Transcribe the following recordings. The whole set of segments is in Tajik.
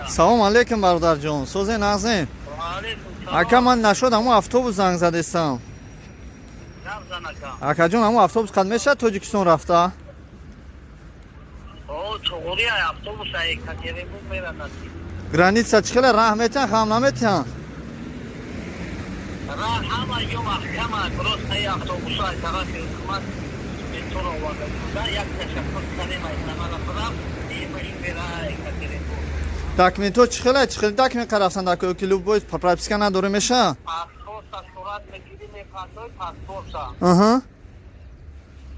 Салом алейкум, бародарҷон, созе, нағзем? Ака, ман нашуд, ҳамун автобус занг задестам. Акаҷон, ҳамун автобус қад мешавад Тоҷикистон рафта? Туғури автобус Екатеринбург мерасад. Граница чӣ хеле, раҳ метиҳан, хам наметиҳан? Раҳ ҳама ё маҳкама, просто и автобусҳо аз тарафи ҳукумат метро оварда буда. Як ташаккур кардем, аз самара рафт, имаш мера Екатеринбург. Документҳо чӣ хеле, чӣ хеле документ қа рафтан дар ки любой прописка надоре меша? Паспорта сурат мегирӣ, мепартои паспорта.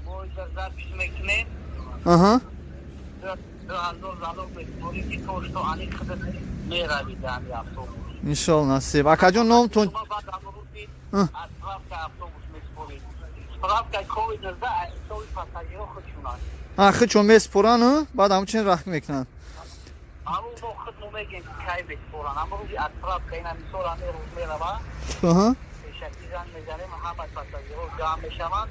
Боида запись мекунем. 2000 залог меспорӣ, ки то что ани худат мерави дар автобус. Иншолло, насиб. Акаҷон, номтон? Баъд амрӯзи отправка автобус меспорӣ, справка ковид 19 ҳисоби пассажиро худшунад. А, худшон меспоран, баъд ҳамчин раҳ мекунанд? Ҳамун мо худ мо мегем, ки кай меспоран. Ҳамрӯзи отправка, ина мисол, ҳамин рӯз мерава, пешакӣ занг мезанем, ҳама пассажиро ҷамъ мешаванд,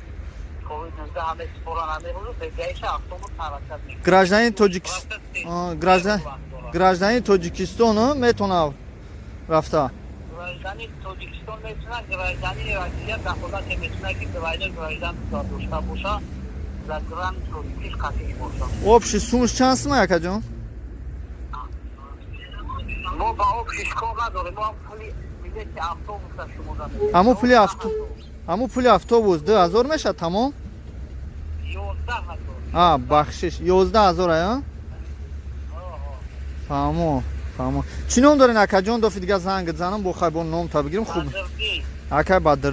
ковид 19 ҳаме споран, ҳамин рӯзу бегаиша автобус ҳаракат мекунад. Гражданин Тоҷикистон, гражданин Тоҷикистон метавонад рафта? Гражданин Тоҷикистон метавонад, гражданини Россия дахолате метавонад, ки двойной гражданство дошта боша, загран тоҷикиш қатъӣ боша. Общий суммаш чанд сума, акаҷон? Мо ба общий кор надорем, мо пули билети автобуса шумо. Ҳамун пули автобус 2000 мешавад, тамом? 11 000. А, бахшиш, 11 000 ая. Фаҳмо, фаҳмо. Чӣ ном дорен, акаҷон? Дофи дига занг занам, бо хай, бо ном та бигирем. Хуб, акай Бадр.